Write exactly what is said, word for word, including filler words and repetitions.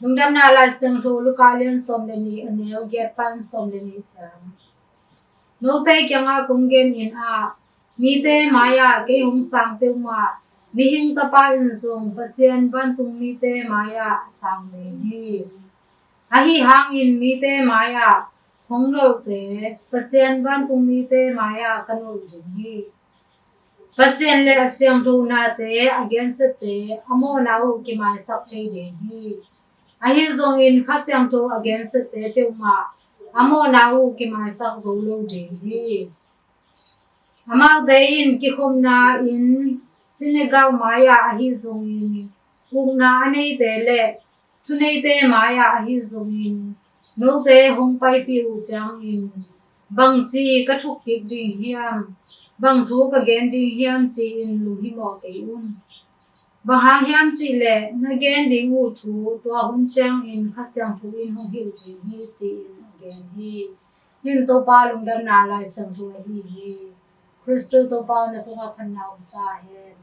Lungdamna Lai Siangtho Luka lian sawm le nih, a neu giat pan sawm le nih ciang. Note kiangah kong gen in ah, mite mai-ah kei hong sang peuhmah, mihing Tapa in zong Pasian vantung mite mai-ah sang ding hi. Ahi hangin mite mai-ah hong nolte Pasian vantung mite mai-ah ka nol ding hi. Pasian le a siangtho nate a gensiate a mawhna uh kimaisak thei ding hi. Ahi zongin Kha Siangtho a gensiate peuhmah a mawhna uh kimaisak zo lo ding hi. Amaute in kikhopna inn, synagogue mai-ah ahi zongin, ukna a neite le thuneite mai-ah ahi zongin, note hong paipih uh ciangin, bangci ka thuk kik ding hiam, bang thu ka gen ding hiam ci-in lunghimawh kei un. Bang hang hiam cih leh na gen ding uh thu tua hun ciangin Kha Siangtho in hong hilh ding hi, ci-in a gen hi. Hih in Topa Lungdamna Lai Siangtho ahi hi. Khristu Topa aw, na tungah phatna om ta hen.